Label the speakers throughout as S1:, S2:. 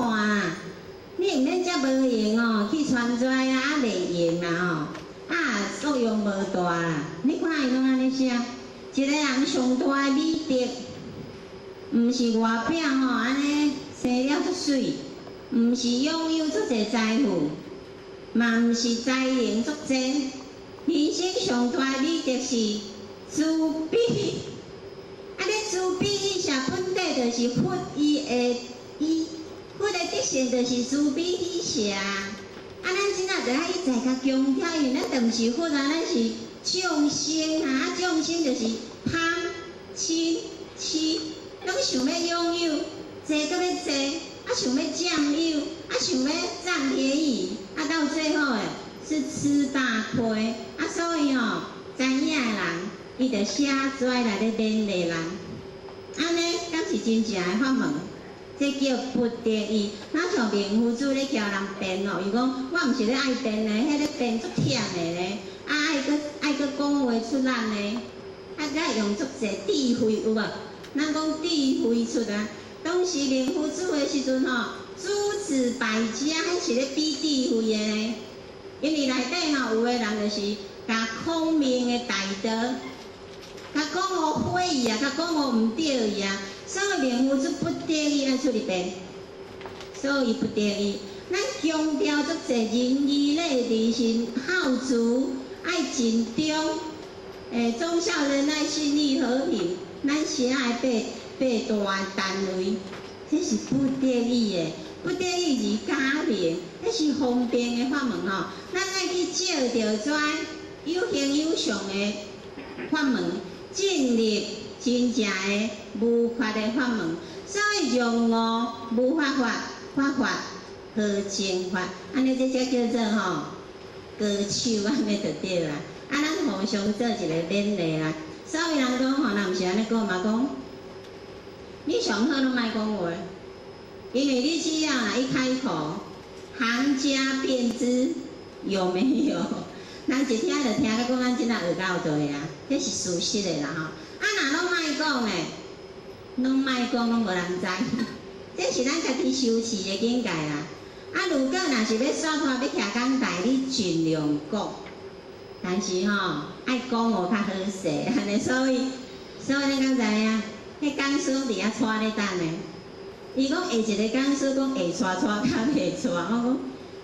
S1: 看啊，你毋免遮無閒哦，去傳跩啊，啊袂用啦吼，啊作用無大啦。你看伊攏按呢寫，一個人上大的美德，毋是外表吼按呢生了足媠，毋是擁有足濟財富，嘛毋是才能足濟。人生上大的美德是慈悲。啊，這慈悲喜捨本底就是佛伊的伊，佛的德性就是慈悲喜捨啊。啊，咱這仔就愛一再共強調，因為咱就毋是佛啊，咱是眾生啊。啊，眾生就是貪、嗔、痴，攏想欲擁有，濟閣欲濟，啊想欲佔有，啊想欲佔便宜，啊到最後的是吃大虧。啊，所以吼，知影的人，伊就寫跩來咧勉勵人。按呢，敢是真正的法門？這叫不得已。若像明夫子咧教人辯哦，伊講我毋是咧愛辯的，彼个辯足忝的咧，啊愛閣愛閣講話出力呢，啊閣用足濟智慧有無？咱講智慧出啊。當時明夫子的時陣吼，諸子百家彼是咧比智慧的呢。因為內底吼有的人就是共孔明的大道，共講予火去啊，共講予毋對去啊，所以明夫子不得已愛出去辯，所以不得已。咱強調足濟仁義禮智信孝慈愛盡忠，忠孝仁愛信義和平，咱寫的八大單位，這是不得已的，不得已而加名，這是方便的法門吼。咱愛去照著這有形有相的法門，進入真正的無法的法門。所以用悟無法法，法法何淨法，按呢這才叫做吼高手，按呢就對啦。啊，咱互相做一个勉勵啦。所以人講吼，若毋是按呢講嘛，講你上好攏莫講話，因為你只要若一開口，行家便知有沒有。人一聽就聽甲講咱這若學到佗啊，這是事實的啦吼。啊，若攏莫講的，攏莫講，攏無人知。這是咱家己修持的境界啦。啊，如果若是欲煞破欲徛講台，你盡量講。但是吼，愛講予較好勢，按呢，所以你敢知影？彼講師攏佇遐掣咧等呢。伊講下一个講師講會掣掣較袂掣，我講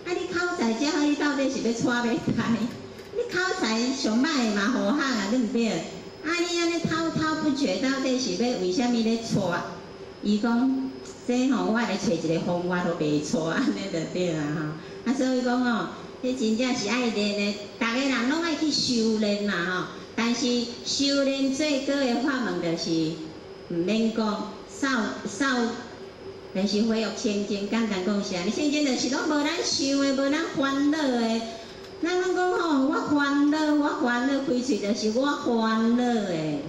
S1: 啊，你口才遮好，你到底是欲掣欲台？你口才上歹的嘛，好學啊，對毋對？啊，你按呢滔滔不絕，到底是欲為啥物咧掣？伊講這吼，我來揣一个方法都袂掣，按呢就對啦吼。啊，所以講吼，這真正是愛練的，逐个人攏愛去修煉啦吼。但是修煉最高的法門就是毋免講，掃掃，就是恢復清淨。簡單講是按呢，清淨就是攏無咱想的，無咱煩惱的。咱攏講吼，我煩惱，我煩惱，開喙就是我煩惱的，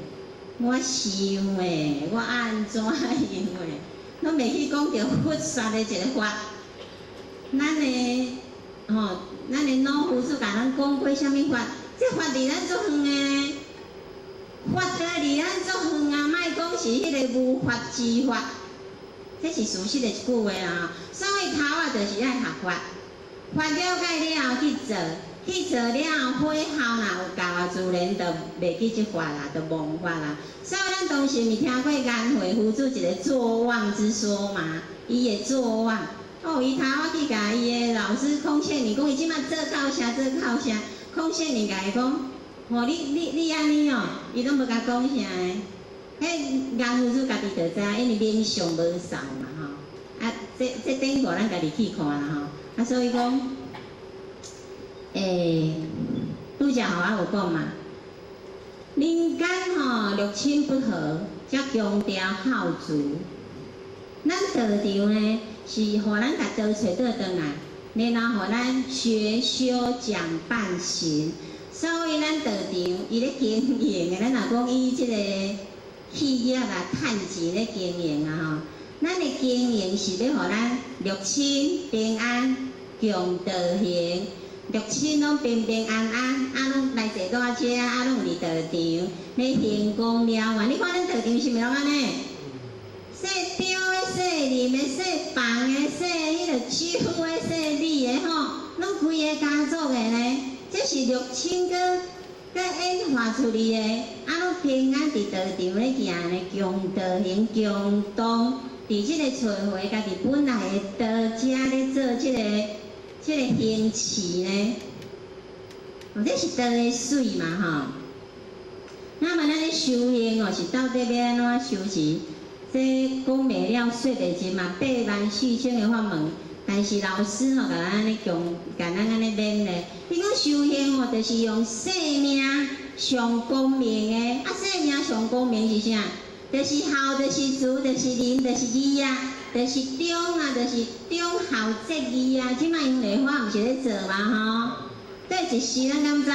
S1: 我想的，我按怎樣的，攏袂去講著佛說的一个法。咱的吼，咱的老夫子共咱講過啥物法？這法離咱足遠的呢，法都離咱足遠啊！莫講是彼个無法之法，這是事實的一句話啦。所以頭仔就是愛學法，法了解了後去做，去做了後火候若有夠啊，自然就袂記這法啦，就忘法啦。所以咱當時毋是聽過顏惠夫子一個坐忘之說嘛？伊會坐忘。哦，伊頭仔去共伊的老師孔憲寧講，伊這馬做到啥做到啥？孔憲寧共伊講，吼，你按呢哦，伊攏無共講啥的。彼顏夫子家己就知，因為面相無掃嘛吼。啊，這典故咱家己去看啦吼。啊，所以講，拄才吼我有講嘛，人間吼六親不和，才強調孝慈。咱道場呢，是予咱共道揣倒轉來，然後予咱學修講辦行。所以咱道場伊咧經營的，咱若講以這個企業啊、趁錢咧經營啊吼，咱的經營是欲予咱六親平安、共道行，六親攏平平安安，啊攏來坐佇遮，啊攏佇道場咧行功了願。你看咱道場是毋是攏按呢？說中的、說啉的、說放的、說個家族的呢，這是六親閣閣演化出來的，啊，攏平安佇道場咧行呢，共道行共同，佇這個找回家己本來的道家咧做這個行持呢。哦，這是道的水嘛吼。那麼咱咧修行哦，是到底欲按怎修持？這講袂了，說袂盡嘛，8萬4千個法門。但是老師吼，共咱按呢講，共咱按呢勉咧。伊講修行吼，就是用生命上光明的。啊，生命上光明是啥？就是孝，就是慈，就是仁，就是義啊，就是忠啊，就是忠孝節義啊。這擺楊麗花毋是咧做嘛吼？對一時咱敢知？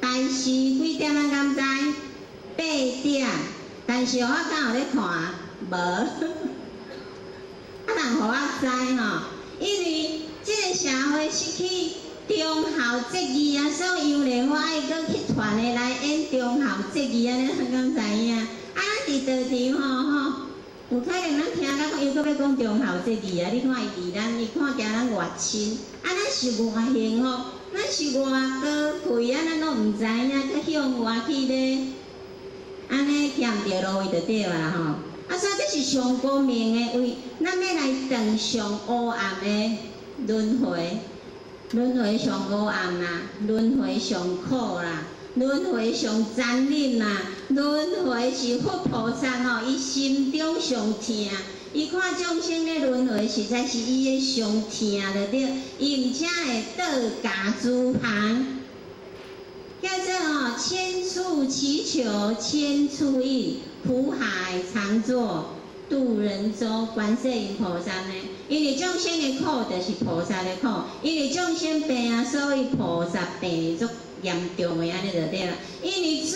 S1: 大時幾點咱敢知？8點。但是我敢有咧看？無。啊，人予我知吼，因為這個社會失去忠孝節義啊，所以楊麗花愛閣去團的來演忠孝節義按呢，咱敢知影？啊，咱佇道場吼吼，有可能咱聽到講伊閣欲講忠孝節義啊，你看伊離咱，伊看驚咱偌親，啊，咱是偌幸福，咱是偌高貴啊，咱攏毋知影，閣向外去咧，按呢徛毋著路位就對啊吼。啊，所以這是上光明的位，咱欲來斷上烏暗的輪迴，輪迴上烏暗啦，輪迴上苦啦，輪迴上殘忍啦，輪迴是佛菩薩吼，伊心中上疼，伊看眾生咧輪迴，實在是伊的上疼就對，伊毋才會倒駕諸旁，叫做吼千處祈求千處應。苦海常作渡人舟，觀世音菩薩呢？因為眾生的苦就是菩薩的苦，因為眾生病啊，所以菩薩病足嚴重的按呢就對啦。因為諸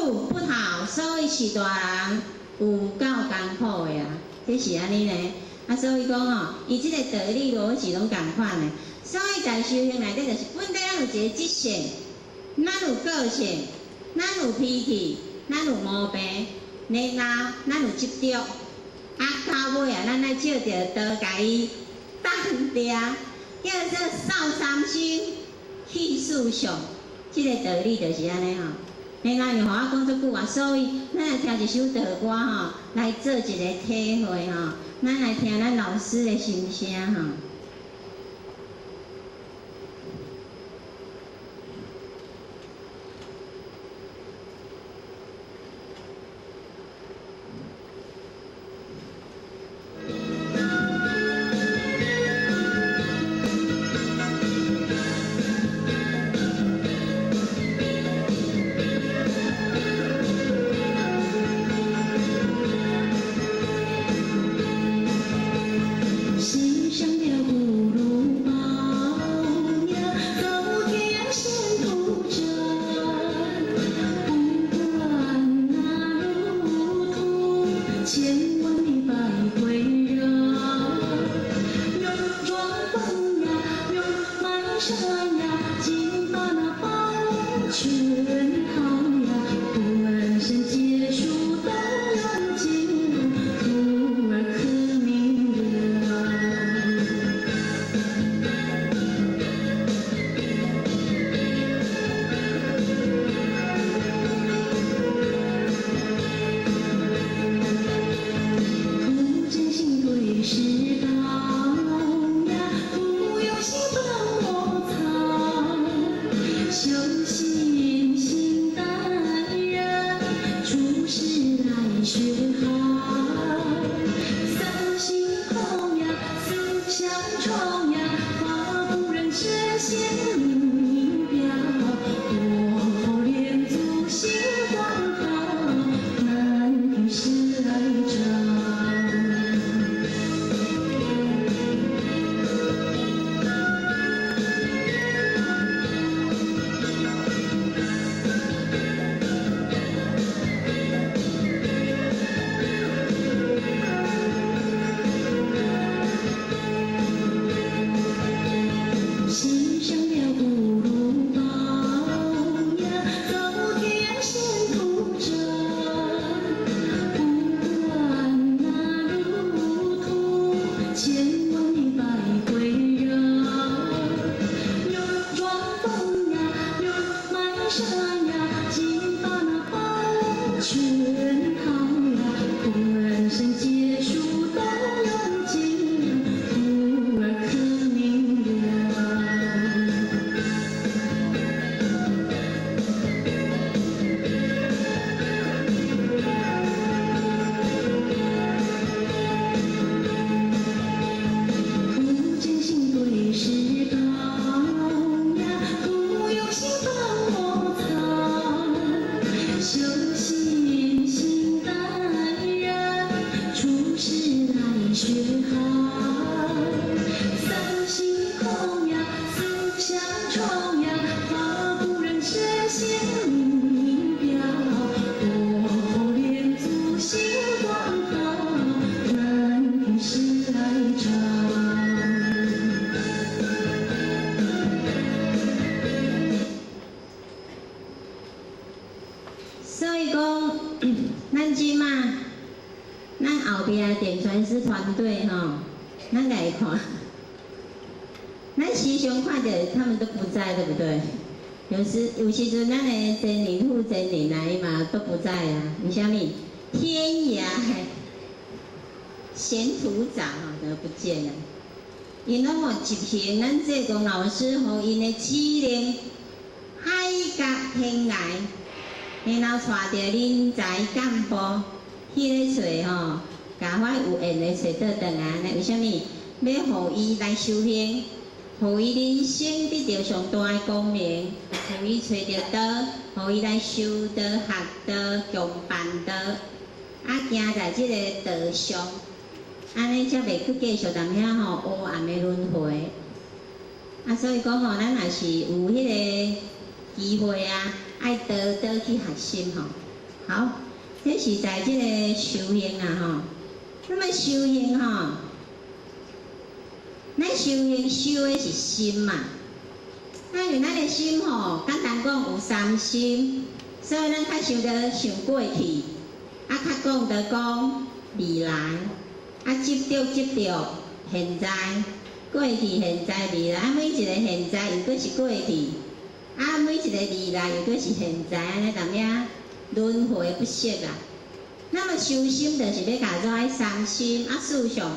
S1: 路不好，所以是大人有夠艱苦的啊，這是按呢呢。啊，所以講吼，伊這個道理邏輯攏仝款的。所以在修行內底，就是本底咱有一個習性，咱有個性，咱有脾氣，咱有毛病。然後咱有執著，啊到尾啊，咱愛借著道共伊斷掉，叫做掃三身，去四相，這個道理就是按呢吼。然後伊予我講足久啊，所以咱來聽一首道歌吼，來做一個體會吼。咱來聽咱老師的心聲吼。
S2: 心上了。三心空呀，思想愁呀，法不忍舍心明表，多莲足心光好，难听是来潮。
S1: 所以講，咱這馬，咱後壁點傳師團隊吼，咱來看，咱時常看著他們都不在，對不對？有時有時陣咱的真理副真理來嘛都不在啊，為啥物？天涯閒土長吼都不見了，𪜶攏吼執行咱濟公老師予𪜶的指令，海角天涯。然後帶著人才幹部去咧揣吼，共我有緣的揣倒轉來呢？為啥物？欲予伊來修行，予伊人生得著上大的光明，予伊揣著道，予伊來修道、學道、共辦道，啊，行在這個道上，按呢才袂閣繼續踮遐吼黑暗的輪迴。啊，所以講吼，咱若是有彼個機會啊，愛多多去學習吼。好，這是在這個修行啊吼。那麼修行吼，咱修行修的是心嘛。那因為咱的心吼，簡單講有三心，所以咱較想著想過去，啊，較講著講未來，啊，執著執著現在，過去、現在、未來，啊，每一個現在又閣是過去。啊，每一個未來又閣是現在，按呢踮遐輪迴不息啊。那麼修心就是欲共做愛三心啊，四相、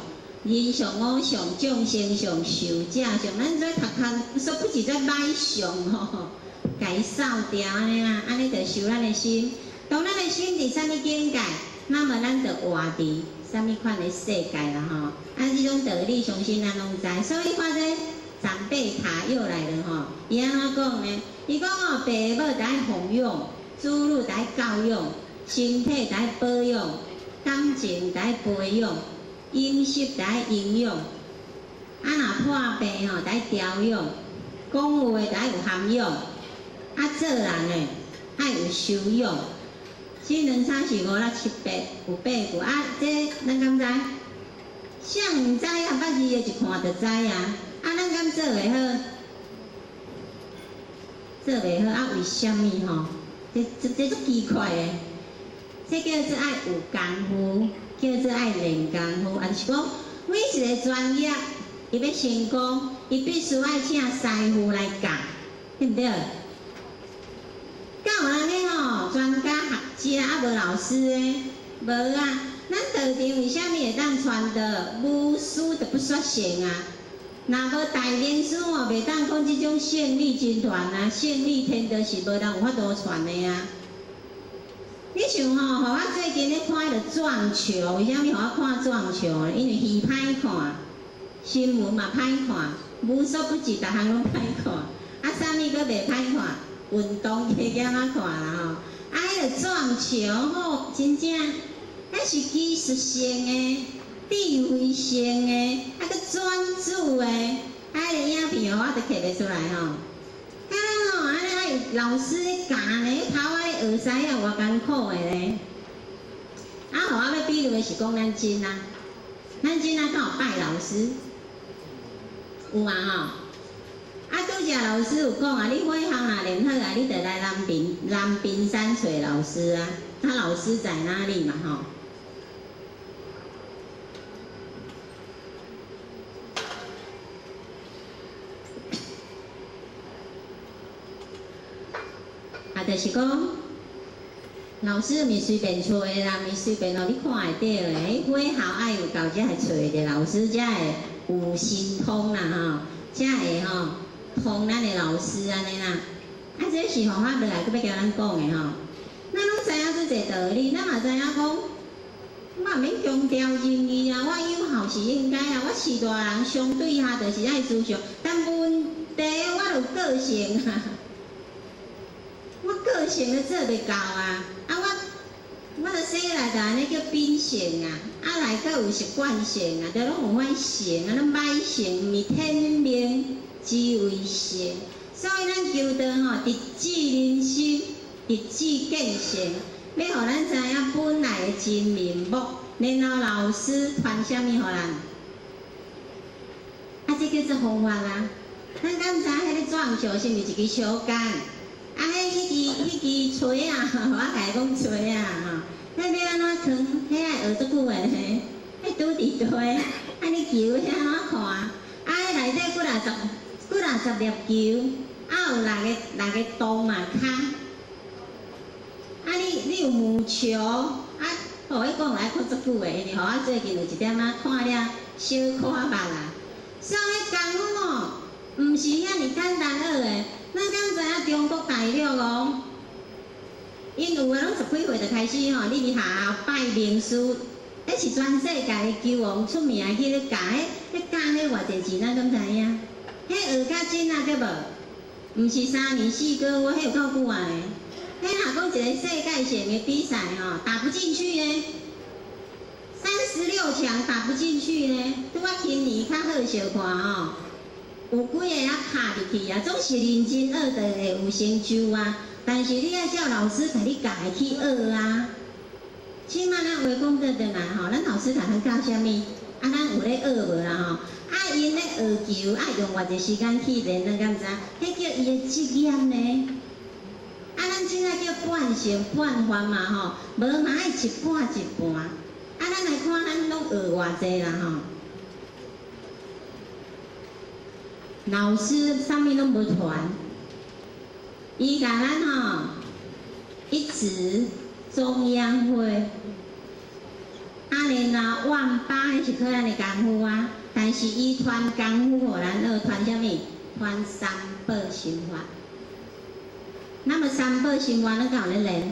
S1: 人相、我相、眾生相、壽者相，咱這讀讀，說不是這歹相吼，共伊掃掉按呢啦，按呢就修咱的心。當咱的心佇啥物境界，那麼咱就活佇啥物款的世界啦吼。啊，這種道理相信咱攏知，所以看這長輩塔又來了吼，伊按怎講呢？伊講哦，爸母著愛奉養，子女著愛教養，身體著愛保養，感情著愛培養，飲食著愛營養，啊若破病吼，著愛調養，講話著愛有涵養，啊做人的愛有修養。這兩三四五六七八有八句啊，這咱敢知？誰毋知啊？捌字的一看就知啊。啊，咱敢做袂好？做袂好啊？為啥物吼？這足奇怪的，這叫做愛有功夫，叫做愛練功夫。啊，就是講每一個專業，伊欲成功，伊必須愛請師傅來教，對毋對？敢有人咧吼，專家學者啊，無老師的，無啊。咱道場為啥物會當傳道？無師就不說聖啊。若無大明師吼，袂當講這種勝利真傳啊，勝利天道是無人有法度傳的啊。你像吼，予我最近咧看彼个撞球，為啥物予我看撞球呢？因為戲歹看，新聞嘛歹看，無所不至，逐項攏歹看。啊，啥物閣袂歹看？運動加減仔看啦吼。啊，彼个撞球吼，真正，彼是技術性的、智慧性的，啊，閣專注的。啊，彼个影片我都摕袂出來吼。啊，咱吼，按呢愛老師咧教呢，頭仔咧學師仔偌艱苦的咧。啊，予我欲比喻的是講咱真啊，咱真啊敢有拜老師？有嘛吼？啊，拄才老師有講啊，你火候若練好啊，你就來南屏山揣老師啊。他老師在哪裡嘛吼？啊，就是講，老師毋是隨便揣的啦，毋是隨便予你看會著的。彼火候愛有夠才會揣著老師，才會有神通啦吼，才會吼通咱的老師按呢啦。啊，這是方法落來，閣欲共咱講的吼。咱攏知影這濟道理，咱嘛知影講，我毋免強調仁義啊，我有孝是應該啊，我飼大人相對下就是愛慈祥，但問題我有個性啊。我個性都做袂到啊！啊，我我著生來就按呢叫秉性啊，啊來閣有習慣性啊，著攏有款性啊，攏歹性，毋是天命之為性。所以咱求道吼，直指人心，直指見性，欲予咱知影本來的真面目，然後老師傳啥物予咱？啊，這叫做方法啊！咱敢知彼个撞球是毋是一支小桿？啊，彼支槌仔，我共伊講槌仔吼，彼欲按怎囥？彼愛學足久的呢，彼拄佇地，啊你球彼按怎看？啊，彼內底幾若十粒球，啊有六個洞嘛跤。啊你有木球，啊，予伊講來看足久的，因為予我最近有一點仔看了小可捌啦。所以彼功夫吼，毋是遐爾簡單學的。咱敢知影中國大陸哦，𪜶有的攏十幾歲就開始吼，入去學校拜名師，彼是全世界的球王出名去咧教，彼教彼偌濟錢，咱敢知影？彼學較真啊，對無？毋是3年4個月，彼有夠久啊呢。彼若講一個世界性的比賽吼，打不進去呢，36強打不進去呢。拄仔今年較好相看吼，有幾個啊拍入去啊，總是認真學就會有成就啊。但是你愛照老師共你教的去學啊。這馬咱話講倒轉來吼，咱老師共咱教啥物？啊，咱有咧學無啦吼？啊，𪜶咧學球，愛用偌濟時間去練，咱敢知？彼叫伊的職業呢。啊，咱這個叫半成半凡嘛吼，無嘛愛一半一半。啊，咱來看咱攏學偌濟啦吼。老師啥物攏無傳，伊共咱吼一指中央會，啊，然後萬八彼是靠咱的功夫啊，但是伊傳功夫予咱學，傳啥物？傳三寶心法。那麼三寶心法，咱敢有咧練？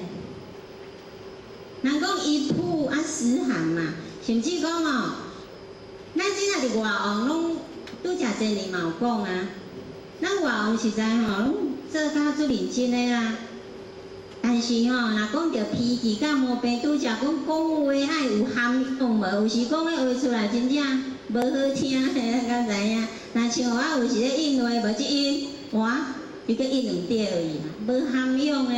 S1: 人講一鋪啊十行嘛，甚至講哦，咱這仔佇外王攏拄才前年嘛有講啊，咱外王實在吼攏做甲足認真的啦。但是吼，若講著脾氣佮毛病，拄才講講話愛有涵養無？有時講的話出來真正無好聽，咱敢知影？若像我有時咧應話，無一應，哇，伊閣應毋著伊啊，無涵養的，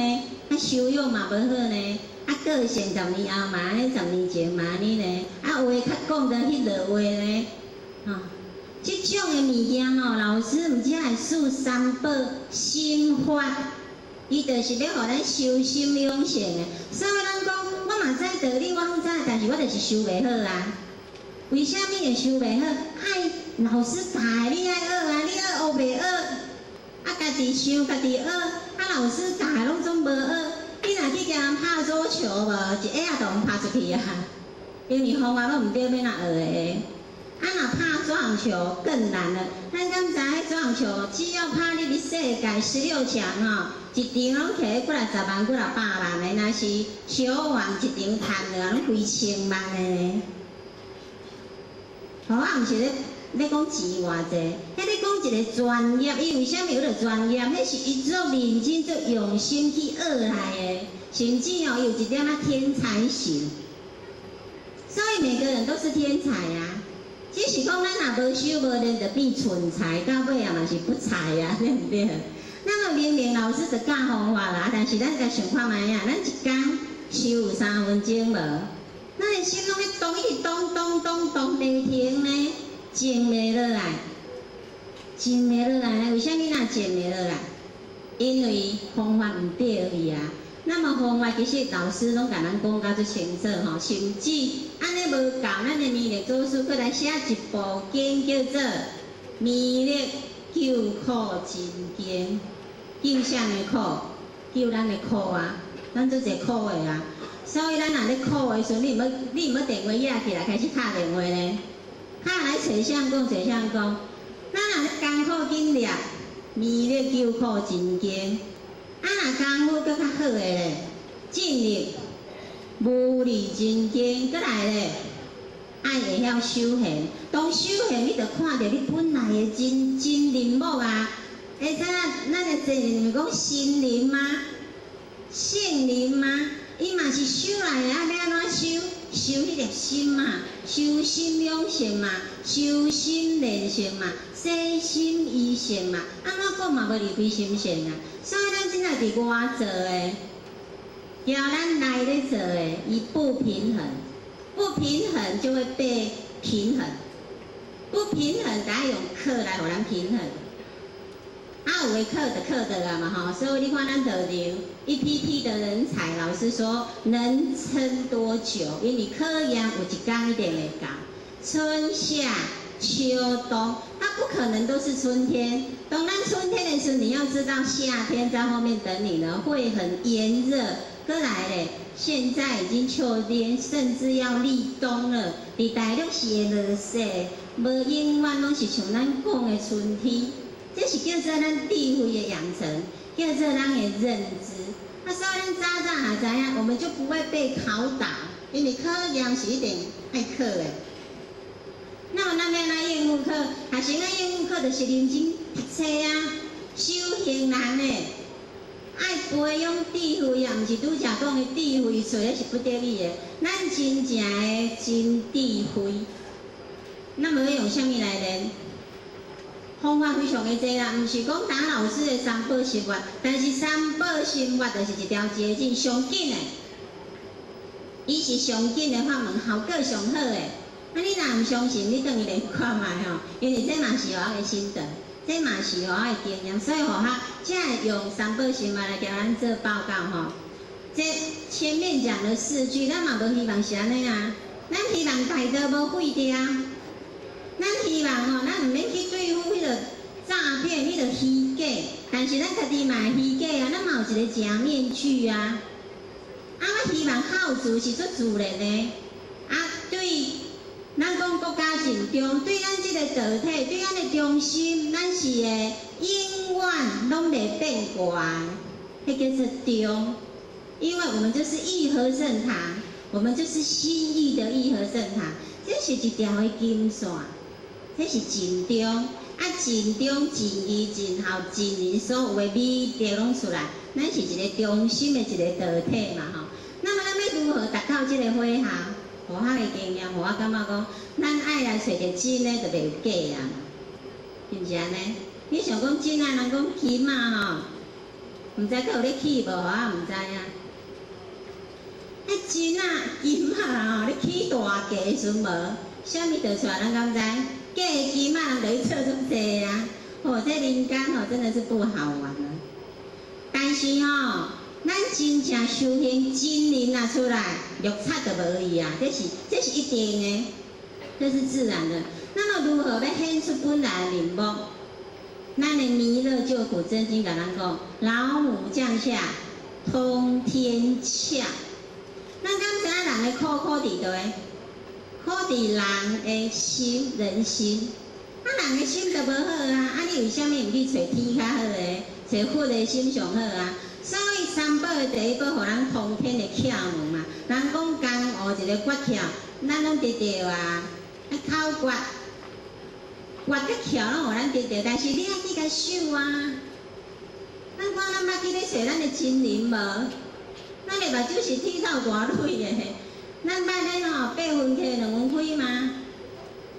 S1: 啊修養嘛無好呢，啊個性十年後嘛按呢，十年前嘛按呢呢，啊話較講著彼落話呢，吼，這種的物件吼，老師毋只會授三寶心法，伊就是欲予咱修心養性的。所以咱講，我嘛知道理，我攏知，但是我就是修袂好啊。為啥物會修袂好？愛老師教的，你愛學啊，你學學袂學，啊家己想家己學，啊老師教的攏總無學。你若去共人拍桌球無，一下就予拍出去啊！因為方法攏毋對，欲按怎學的？啊，若拍撞球更難了。咱敢知彼撞球，只要拍入去世界16強吼，一場攏摕幾若十萬、幾若百萬的，若是球王一場趁落攏幾千萬的呢。吼，啊，毋是咧講錢偌濟，彼咧講一個專業，伊為啥物有著專業？彼是伊足認真、足用心去學來的，甚至哦，有一點仔天才型。所以每個人都是天才啊，只是講咱若無修無練，就變蠢材，到尾啊嘛是不才啊，對毋對？那麼明明老師就教方法啦，但是咱共想看覓啊？咱一工修有3分鐘無？咱的心攏咧動，一直動動動動袂停呢，靜袂落來，靜袂落來。為啥物若靜袂落來？因為方法毋對去啊。那麼方法其實老師攏共咱講甲足清楚吼，甚至按呢無夠，咱的彌勒祖師閣來寫一部經叫做《彌勒救苦真經》，救啥物苦？救咱的苦啊！咱足濟苦的啊！所以咱若咧苦的時陣，你毋好電話掖起來開始敲電話呢，敲來揣相公揣相公。咱若咧艱苦緊念《彌勒救苦真經》，啊若功夫閣較好的咧，進入無理真經，閣來咧，愛會曉修行。當修行，你就看著你本來的真面目啊！會知影咱的前人毋是講神靈嗎？聖靈嗎？伊嘛是修來的，啊，欲按怎修？修彼粒心嘛，修心養性嘛，修心練性嘛，洗心怡性嘛，按怎講嘛無離開心性啊。所以咱這若佇外做的，叫咱內咧做的，伊不平衡，不平衡就會被平衡，不平衡，得用課來予咱平衡。啊，有的課就課得了嘛吼，所以你看咱導流一批批的人才，老師說能撐多久？因為考驗有一天一定會到，春夏秋冬，它不可能都是春天。當咱春天的時候，你要知道夏天在後面等你呢，會很炎熱。過來咧，現在已經秋天，甚至要立冬了。佇大陸是會落雪，無永遠攏是像咱講的春天。這是叫做咱智慧的養成，叫做咱的認知。啊，所以咱早早也知影，我們就不會被考倒，因為考驗是一定愛考的。那麼咱欲按怎應付考？學生愛應付考，就是認真讀冊啊，修行人的，愛培養智慧啊，毋是拄才講的智慧出來是不得已的。咱真正的真智慧，那麼欲用啥物來練？方法非常的濟啦，毋是講打老師的三寶心法，但是三寶心法就是一條捷徑，上緊的，伊是上緊的法門，效果上好的。啊，你若毋相信，你轉去練看覓吼，因為這嘛是我的心得，這嘛是我的經驗，所以吼，才會用三寶心法來共咱做報告吼。這前面講了四句，咱嘛無希望是按呢啊，咱希望大道無廢掉。咱希望吼，咱毋免去對付彼個詐騙、彼個虛假，但是咱家己嘛會虛假啊，咱嘛有一個假面具啊。啊，我希望孝慈是足自然的，啊，對，咱講國家盡忠，對咱這個道體，對咱的中心，咱是會永遠攏袂變卦的，彼叫做忠。因為我們就是義和聖堂，我們就是心意的義和聖堂，這是一條的金線。這是盡忠，啊，盡忠、盡義、盡孝、盡仁，所有的美德攏出來。咱是一個忠心的一個道體嘛吼。那麼咱欲如何達到這個火候？佛學的經驗，予我感覺講，咱愛來揣著真的，就袂有假啊，是毋是按呢？你想講真啊，人講金仔吼，毋知閣有咧起無？我毋知影。彼金仔金仔吼，咧起大價的時陣無，啥物就出來，咱敢知？假的金仔人就去做足濟啊！吼，這人間吼真的是不好玩啊。但是吼，咱真正修行真人若出來，六賊就無去啊！這是一定的，這是自然的。那麼如何欲顯出本來的面目？咱的彌勒救苦真經共咱講：老母降下通天竅。咱敢知影人的苦苦佇佗？苦佇人的心，人心。啊，人的心就無好啊！啊，你為啥物毋去揣天較好的？揣佛的心上好啊！所以三寶的第一寶，予咱通天的竅門嘛。人講江湖一個訣竅，咱攏得著啊。啊，口訣、訣佮竅攏予咱得著，但是你愛去共守啊。咱看咱捌去咧揣咱的真人無？咱的目睭是鐵透大蕊的。咱捌咧吼八分契兩分開嗎？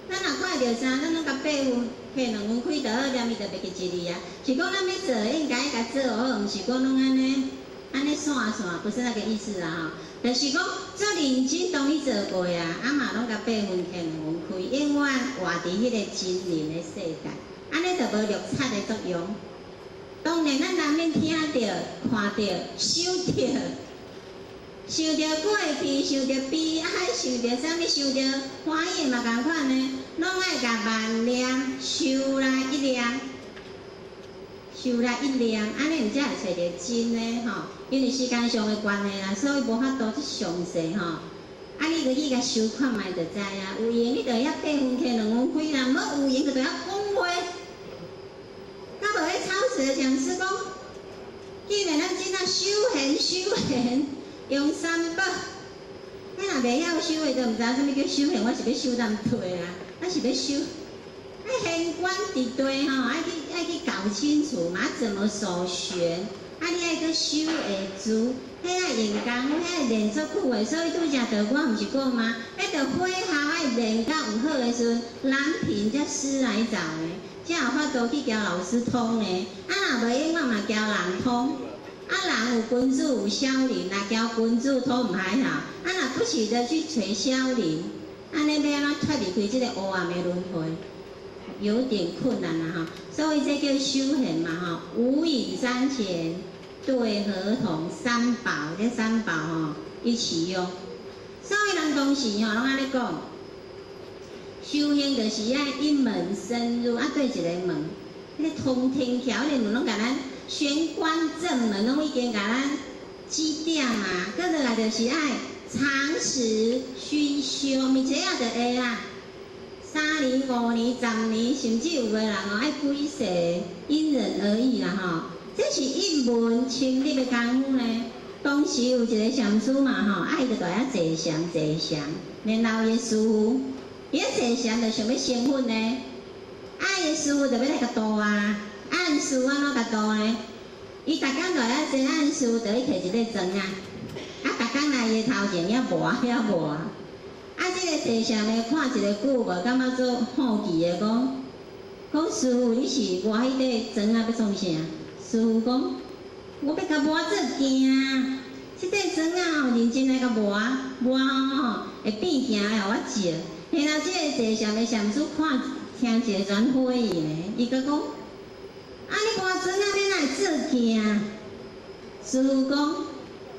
S1: 咱若看著啥，咱攏共八分契兩分開就好，念伊就袂記一字啊。是講咱欲做，應該共做好，毋是講攏按呢按呢散散，不是那個意思啦吼。就是講做認真當去做過啊，啊嘛攏共八分契兩分開，永遠活佇彼個真人的世界，按呢就無六賊的作用。當然，咱難免聽著、看著、想著。想著過去，想著悲哀，想著啥物，想著歡喜嘛仝款呢，攏愛共萬念收來一念，收來一念，按呢毋才會揣著真的吼。因為時間上的關係啦，所以無法度去詳細吼。啊，你就去共想看覓就知啊。有閒你就遐八分契兩分開啦，無有閒就佇遐講話。較無彼超時的講師講，既然咱真正修行修行。用三寶，你若袂曉修的，就毋知影啥物叫修行。我是欲修淡對啊，我是欲修。啊，玄關佇地吼，愛去搞清楚嘛，怎麼所學？啊，你愛閣修會住，彼愛用功夫，彼愛練足久的。所以拄才著我毋是講嗎？彼著火候愛練到有好的時陣，難品才師來找呢，才有法度去交老師通呢。啊，若無用，我嘛交人通。啊，人有君子有小人，若交君子通毋還好，啊，若不時的去揣小人，按呢欲按怎脫離開這個黑暗的輪迴？有點困難啦吼，所以這叫修行嘛吼。無隱三賢對合同三寶，這三寶吼一起用。所以人當時吼攏按呢講，修行就是愛一門深入，啊對一个門，彼个通天橋，彼个門攏共咱玄關正門攏已經共咱指點啊。閣落來就是愛長時熏修，毋是一下就會啦。3年、5年、10年，甚至有的人哦愛幾世，因人而異啦吼。這是一門深入的功夫呢。當時有一個禪師嘛吼，啊伊就蹛遐坐禪坐禪，然後伊的師父，伊咧坐禪就想欲成佛呢。啊，伊的師父就欲來共度啊，啊，師父按怎共度呢？伊逐工蹛遐坐，啊，師父就去提一塊磚啊，啊，逐工來伊的頭前遐磨遐磨。啊，這个坐禪的看一个久無，感覺足好奇的，講講師父，你是磨彼塊磚仔欲創啥？師父講，我欲共磨做鏡。這塊磚仔吼，認真來共磨磨吼，會變鏡來予我照。然後這个坐禪的禪師看聽一个轉火去呢，伊閣講，啊，你磨磚仔欲按怎會做鏡？師父講，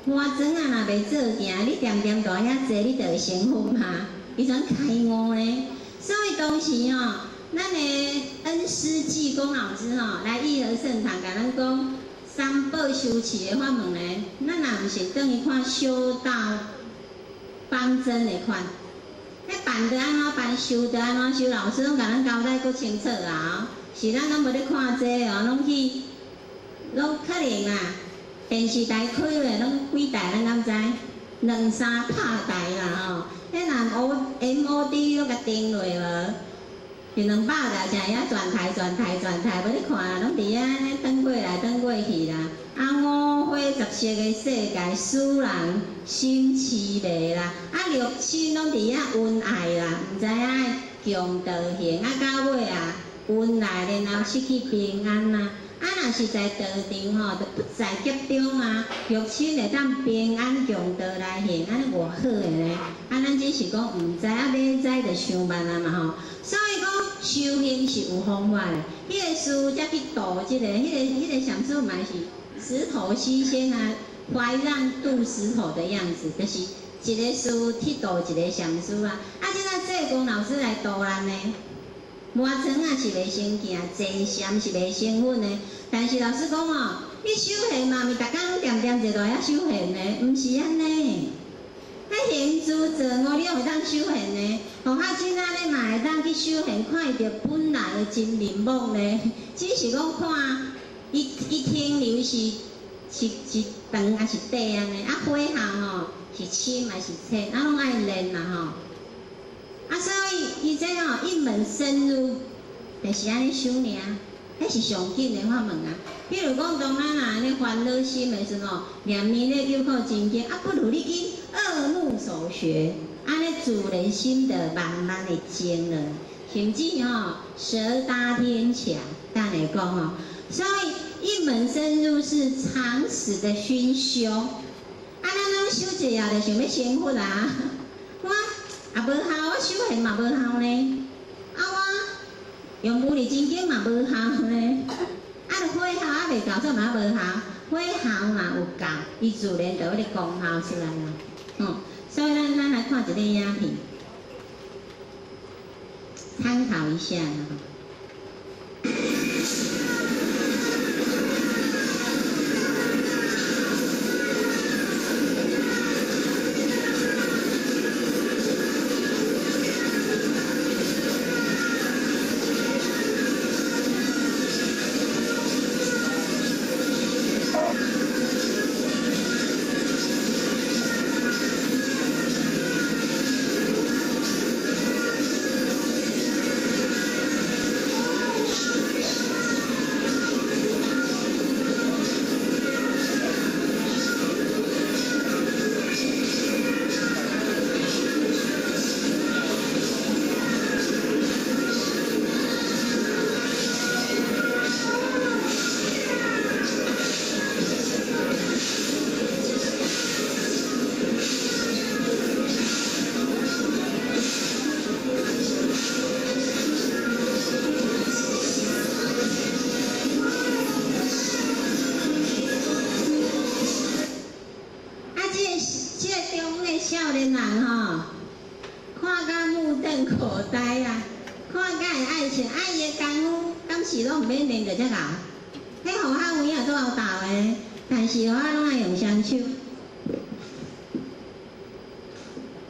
S1: 磨磚仔若袂做鏡，你恬恬蹛遐坐，你就會成佛嗎？伊怎開悟呢？所以當時吼，咱的恩師濟公老師吼來義和聖堂，共咱講三寶修持的法門呢，咱若毋是轉去看修道方針的款，彼辦得按怎辦，修得按怎修，老師攏共咱交代閣清楚啊！是咱攏無咧看這个哦，攏去，攏可能啊，電視台開落攏幾台，咱敢知？兩三百台啦吼，彼若 O M O D 攏共定落無？就200台，才會曉轉台轉台轉台，無咧看，攏佇遐按呢轉過來轉過去啦。啊，五花十色的世界，使人心癡迷啦。啊，六親攏佇遐恩愛啦，毋知影愛強道行。啊，到尾啊，恩愛然後失去平安啦。啊，若是在道場吼，就不在劫中啊，六親會當平安共道來行，按呢偌好的呢。啊，咱只是講毋知，啊，欲知就傷慢啊嘛吼。所以講修行是有方法的。彼个師父才去度這个，彼个禪師嘛是石頭西仙啊，懷讓渡石頭的樣子，就是一个師父去度一個禪師啊。啊，這個濟公老師來度咱呢。磨磚仔是袂成鏡，坐禪是袂成佛的。但是老師講哦，你修行嘛，毋是逐工攏恬恬坐佇遐修行的，毋是按呢。彼行住坐臥，你攏會當修行的。予較真按呢嘛會當去修行，看著本來的真面目呢。只是講看伊伊停留是長抑是短按呢？啊，火候吼是深抑是淺，啊，攏愛練啦吼。啊，所以伊這吼一門深入，就是按呢修爾，彼是上緊的法門啊。比如講，當咱若按呢煩惱心的時陣吼，念彌勒九苦真經，啊，不如你緊惡目所學，按呢自然心就慢慢會靜了，甚至吼舌搭天橋，等下講吼。所以一門深入是長時的熏修。啊，咱攏修一下就想欲成佛啊？我也無效，我修行嘛無效呢。啊，我用牟尼真經嘛無效呢。啊，著火候猶未夠，怎嘛無效？火候若有夠，伊自然就有彼个功效出來啦。所以咱來看一个影片，參考一下啦。愛穿，啊伊的功夫，敢是攏毋免練就遮𠢕？彼戶口有影足𠢕鬥的，但是我攏愛用雙手。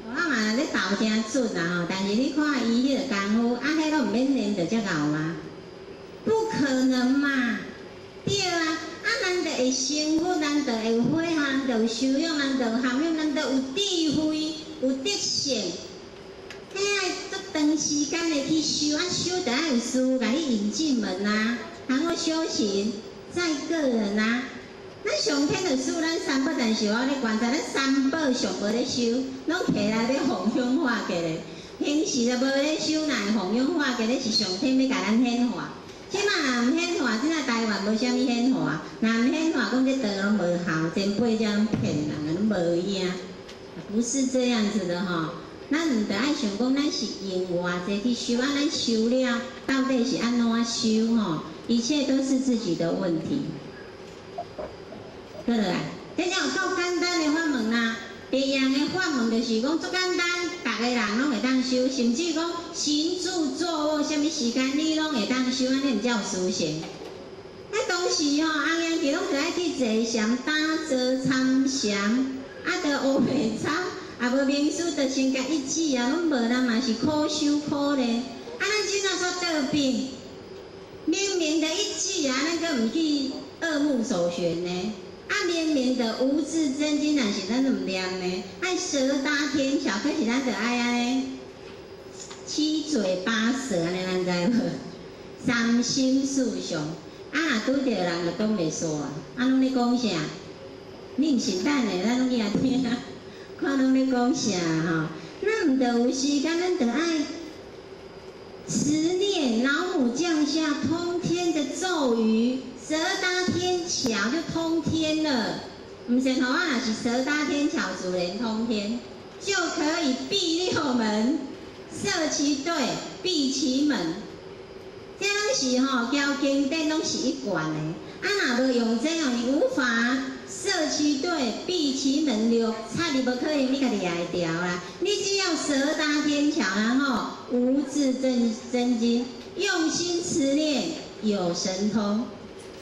S1: 我嘛咧鬥誠準啦吼，但是你看伊彼個功夫，啊，彼攏毋免練就遮𠢕嗎？不可能嘛，對啊，啊，咱就會成佛，咱就會有悔恨，咱就有修養，咱就有涵養，咱就有智慧，有德性。彼愛足長時間的去修，啊修就愛有師父共你引進門啊，然後修行在個人啊。咱上天就賜咱三寶，但是我咧觀察，咱三寶上無咧修，攏提來欲弘揚化解咧。平時就無咧修，哪會弘揚化解咧？是上天欲共咱顯化。這馬若毋顯化，這馬台灣無啥物顯化，若毋顯化，講這道攏無效，前輩才攏騙人啊，攏無影。不是這樣子的吼，咱毋著愛想講咱是用偌濟去修，啊，咱修了到底是按怎修吼？一切都是自己的問題。對落來，這才有夠簡單的法門啦。別樣的法門就是講足簡單，逐个人攏會當修，甚至講行住坐臥，啥物時間你攏會當修，按呢毋才有殊勝。啊，當時吼，紅陽去攏著愛去坐禪、打坐、參禪，啊，著烏白參，啊無明師就先共伊指啊，攏無人嘛是苦修苦練。啊，咱這馬煞倒轉，明明的一指啊，咱閣毋去惡目所旋呢？啊，明明的無字真經，但是咱毋念呢？愛舌搭天橋，可是咱就愛按呢七嘴八舌按呢，咱知無？三心四相，啊，若拄著人就講袂煞啊！啊，攏咧講啥？你毋是等下，咱攏去遐聽，看攏咧講啥吼？咱毋著有時間，咱著愛持念老母降下通天的咒語。舌搭天橋就通天了，毋是吼啊，若是舌搭天橋，自然通天，就可以閉六門，設其對，閉其門。這攏是吼，交經典攏是一貫的。啊，若無用這哦，你無法設其對，閉其門，六插你無可能你家己也會牢啦。你只要舌搭天橋，然後無字真真經，用心持念，有神通。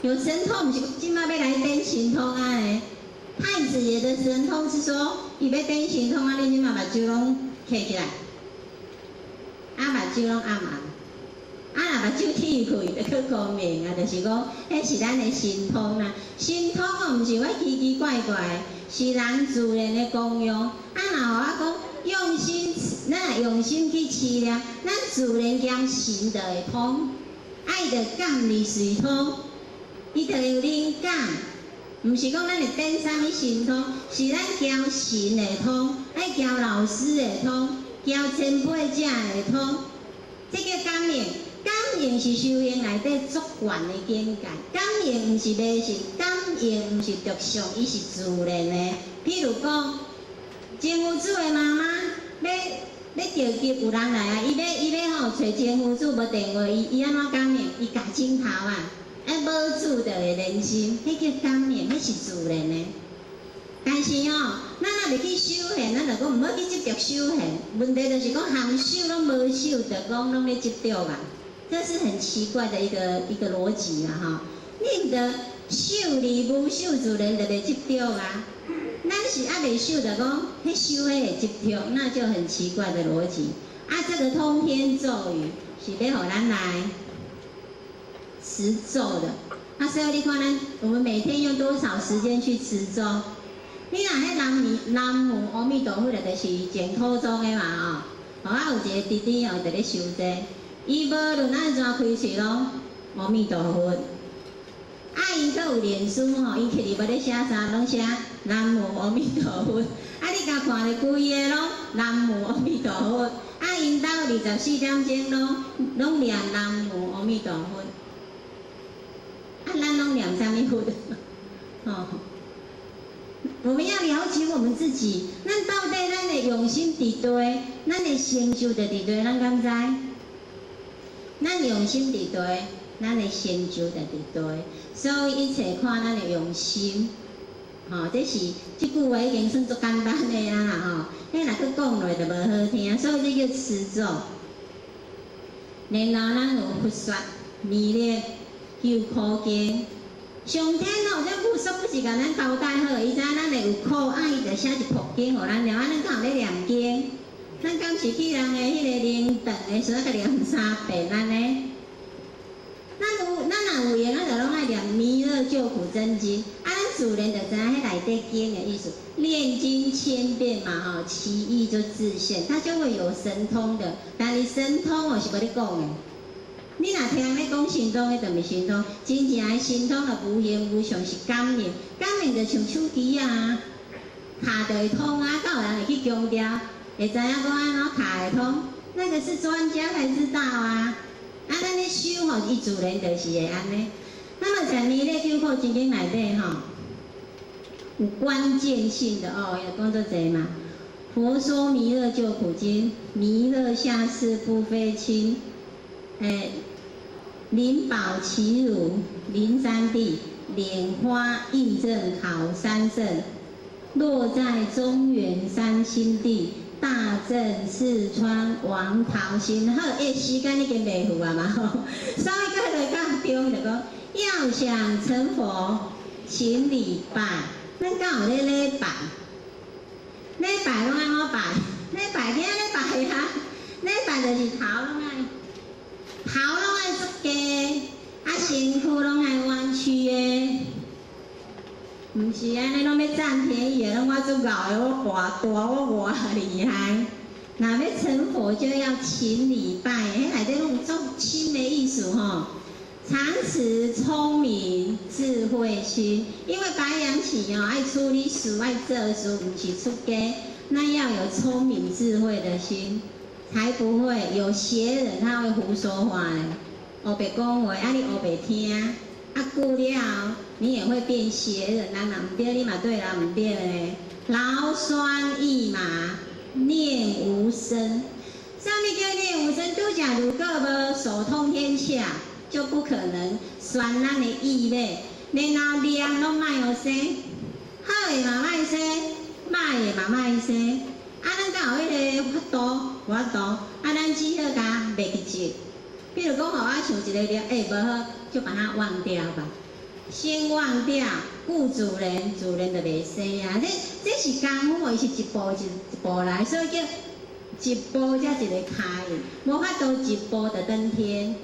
S1: 有神通，毋是這馬欲來展神通啊？太子爺的神通是說，伊欲展神通啊！你這馬目睭攏閉起來，啊目睭攏暗暗，啊若目睭鐵開，就閣光明啊！就是講，彼是咱的神通啦。神通哦，毋是我奇奇怪怪，是人自然的功用。啊，若予我講用心，咱若用心去持念，咱自然將神就會通，愛著感而隨通。伊就會有靈感，毋是講咱會展啥物神通，是咱交神會通，愛交老師會通，交前輩者會通，這叫感應。感應是修行內底足懸的境界。感應毋是迷信，感應毋是著相，伊是自然的。譬如講，真夫子的媽媽欲著急有人來啊，伊欲吼揣真夫子無電話，伊按怎感應？伊共枕頭啊！啊，無主就會連心，彼叫感應，彼是自然的。但是吼，咱若袂去修行，咱就講毋好去執著修行。問題就是講含守攏無守，就講攏咧執著啊。這是很奇怪的一個邏輯啊！吼，你毋著守而無守，自然就袂執著啊。咱是猶未守，就講彼守彼會執著，那就很奇怪的邏輯。啊，這個通天咒語是欲予咱來持咒的，啊，所以你看咱，我們每天用多少時間去持咒？你若彼南無阿彌陀佛，就是淨土宗的嘛吼。我有一個弟弟哦，佇咧修這個，伊無論按怎開喙攏阿彌陀佛。啊，伊閣有臉書吼，伊去無咧寫啥，攏寫南無阿彌陀佛。啊，你共看咧，規个攏南無阿彌陀佛。啊，𪜶兜24點鐘攏念南無阿彌陀佛。啊，咱攏念啥物佛？吼！我們要了解我們自己，咱到底咱的用心佇佗，咱的成就就佇佗，咱敢知？咱用心佇佗，咱的成就就佇佗。所以一切看咱的用心，吼，這是這句話已經算足簡單的啊啦吼。彼若閣講落就無好聽，所以這叫持咒。然後咱有佛說彌勒救苦經，上天哦，這無所不是共咱交代好，伊知影咱會有苦，啊，伊就寫一部經予咱念，啊，咱敢有咧念經？咱敢是去人的彼個靈堂的時陣，共念三遍按呢？咱有，咱若有閒，咱就攏愛念彌勒救苦真經，啊，咱自然就知影彼內底經的意思。念經千遍嘛，吼，其義就自現，他就會有神通的。但是神通哦是無咧講的。你若聽咧講神通，彼就毋是神通。真正的神通啊，無形無相是感應，感應就像手機啊，敲就會通啊，敢有人會去強調，會知影講按怎敲會通？那個是專家才知道啊。啊，咱咧修吼，伊自然就是會按呢。那麼在彌勒救苦真經內底吼，有關鍵性的哦，有講做濟嘛。佛說彌勒救苦經，彌勒下世不非親，靈寶奇汝靈山地，蓮花印證考三聖，落在中原三清地，大正四川王桃心。好，時間已經袂赴啊嘛吼，所以閣來到中就講，要想成佛，請禮拜。咱敢有咧禮拜？禮拜攏按怎拜？禮拜今禮拜啊，禮拜就是頭攏愛，頭攏愛縮低，啊身軀攏愛彎曲的，毋是按呢攏欲佔便宜的，攏我足𠢕的，我偌大，我偌厲害。若欲成佛就要勤禮拜，彼內底攏有足深的意思吼。常持聰明智慧心，因為白羊起哦，愛處理事，愛做事，毋是出家，那要有聰明智慧的心，才不會有邪人，他會胡說話呢。烏白講話，啊你烏白聽，啊久了你也會變邪人，人若毋對，你嘛對人毋對咧。勞酸意麻，念無聲。啥物叫念無聲？拄才如果無手通天竅，就不可能宣咱的意咧。然後念攏莫予生，好的嘛莫生，歹的嘛莫生。啊，咱敢有彼个法度？無法度。啊，咱只好共袂記住。比如講，吼，我想一個念，欸，無好，就把它忘掉吧。先忘掉，顧主人，主人就袂生啊。這是功夫，伊是一步一步來，所以叫一步才一個跤印，無法度一步就登天。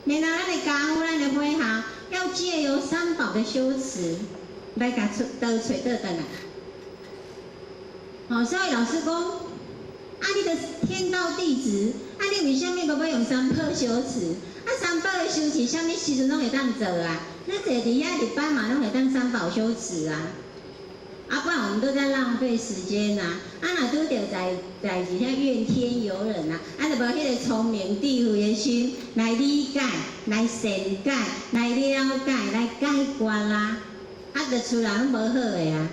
S1: 然後咱的功夫，咱的火候，要借由三寶的修持來共出倒揣倒轉來。好，所以老師講，啊，你著天道弟子，啊，你為啥物無欲用三寶修持？啊，三寶的修持，啥物時陣攏會當做啊？咱坐佇遐一班嘛，攏會當三寶修持啊。啊，不然我們都在浪費時間啊！啊，若拄著在在佇遐怨天尤人啊，啊，就無彼個聰明智慧的心來理解、來善解、來了解、來解決啊！啊，就出來攏無好的啊！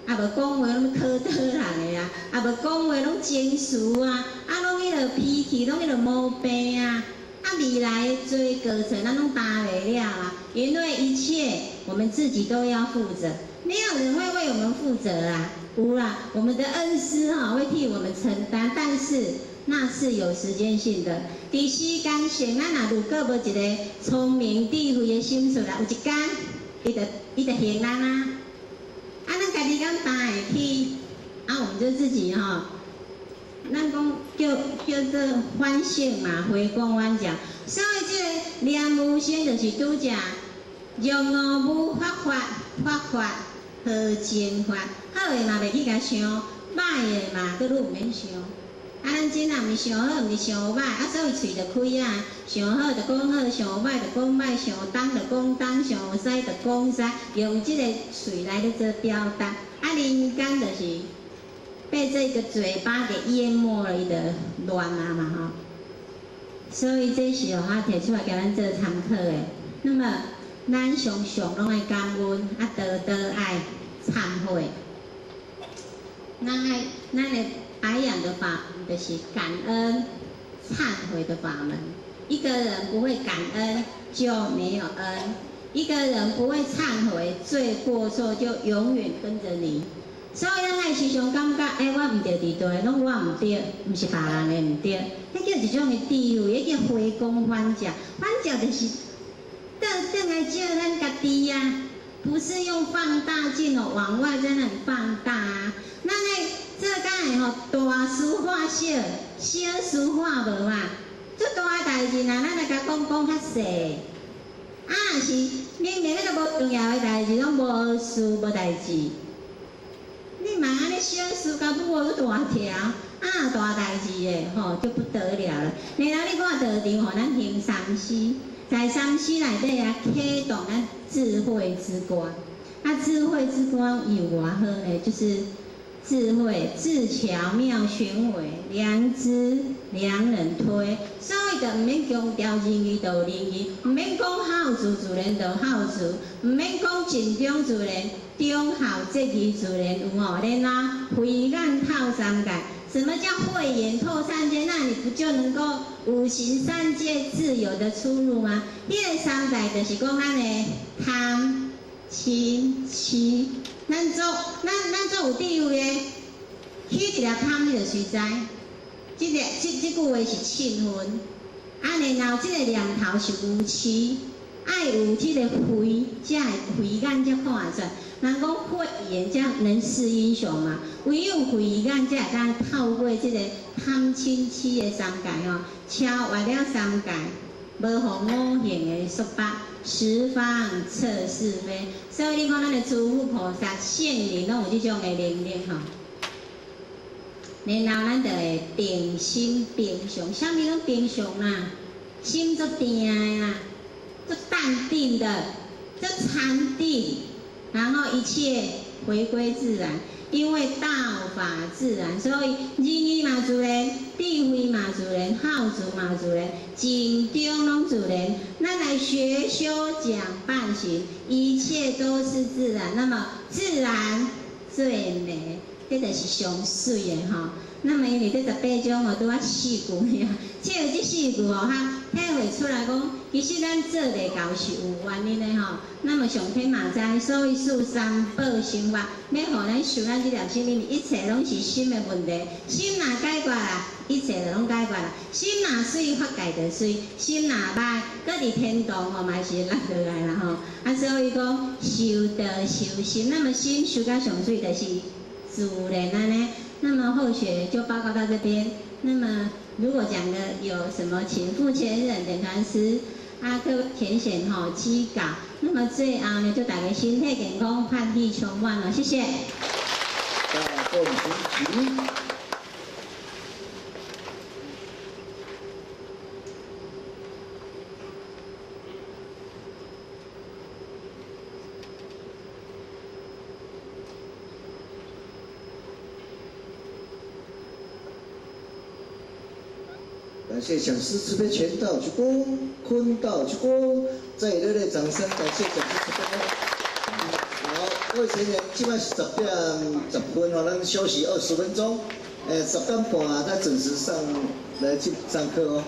S1: 啊，無講話攏考倒人的啊！啊，無講話攏情緒啊！啊，攏彼個脾氣，攏彼個毛病啊！啊，未來的罪過錯，咱攏擔袂了啊！因為一切我們自己都要負責。沒有人會為我們負責啊，有啦，我們的恩師哈會替我們承擔，但是那是有時間性的。佇時間性，咱若如果無一個聰明智慧的心出來，有一天，伊就還咱啊。啊，咱家己敢擔會起？啊，我們就自己哈，咱講叫做反省嘛，回光返照。所以這個念無聲就是拄才，用五無法法法法。好正法，好的嘛袂去共想，歹的嘛閣愈毋免想。啊，咱真若毋是想好，毋是想歹，啊，所以喙就開啊，想好就講好，想歹就講歹，想東就講東，想西就講西，用這個喙來咧做表達。啊，人間就是被這個嘴巴給淹沒了，伊就亂啊嘛吼。所以這是我提出來共咱做參考的。那麼，咱常常攏愛感恩，啊，多多愛懺悔。咱愛咱的白羊的法就是感恩、懺悔的法門。一個人不會感恩，就沒有恩；一個人不會懺悔，罪過錯就永遠跟着你。所以咱愛時常感覺，欸，我毋著佇對，攏我毋對，毋是別人的毋對，彼叫一種的智慧，彼叫回光返照。返照就是倒轉來照咱家己啊，不是用放大鏡哦，往外在那裡放大啊。咱愛做敢會吼大事化小，小事化無嘛。足大的代誌，若咱來共講講較細，啊，若是明明彼個無重要的代誌，攏無事無代誌。你嘛按呢小事共舞閣大條，啊大代誌的吼就不得了了。然後你看道場予咱行三思，在三思內底啊，啟動咱智慧之光。啊，智慧之光有偌好呢？就是智慧智巧妙玄微，良知良能推。所以就毋免強調仁義就仁義，毋免講孝慈自然就孝慈，毋免講盡忠自然，忠孝節義自然有吼。然後慧眼透三界，什麼叫慧眼透三界？那你不就能夠五行三界自由的出入嗎？彼個三界就是講咱的貪、嗔、痴。咱做咱做有智慧的，起一粒貪你就隨知。這個這這句話是凊分，啊，然後這個念頭是愚癡，愛有這個慧，才會慧眼才看會出。人講慧眼才能識英雄嘛，唯有慧眼才會當透過這個貪嗔痴的三界吼，超越了三界，無予五行的束縛，十方測是非。所以你看咱的諸佛菩薩、聖人攏有這種的能力吼。然後咱就會定心平常，啥物攏平常啦，心足定的啦，足淡定的，足禪定，然後一切回歸自然，因為道法自然，所以仁義嘛自然，智慧嘛自然，孝慈嘛自然，盡忠攏自然。咱來學修講辦行，一切都是自然。那麼自然最美，這就是上媠的吼。那麼因為這18章哦，拄仔四句爾，藉由這四句哦，較體會出來講，其實咱做袂到是有原因的吼。那麼上天嘛知，所以賜三寶心法，欲予咱修咱這粒心，因為一切攏是心的問題。心若解決啦，一切就攏解決啦。心若媠，法界就媠；心若䆀，閣佇天堂吼嘛是落落來啦吼。啊，所以講修道修心，那麼心修甲上媠就是自然按呢。那麼後學就報告到這邊。那麼如果講的有什麼，請傅前任點傳師阿各位填寫吼指教。那麼最後呢，祝大家身體健康，法喜充滿哦，謝謝。
S3: 大眾請起。感謝講師慈悲全道鞠躬，坤道鞠躬，再以熱烈掌聲感謝講師慈悲。好，各位成員，這擺是10點10分哦，咱休息20分鐘，10點半再準時上來進上課哦。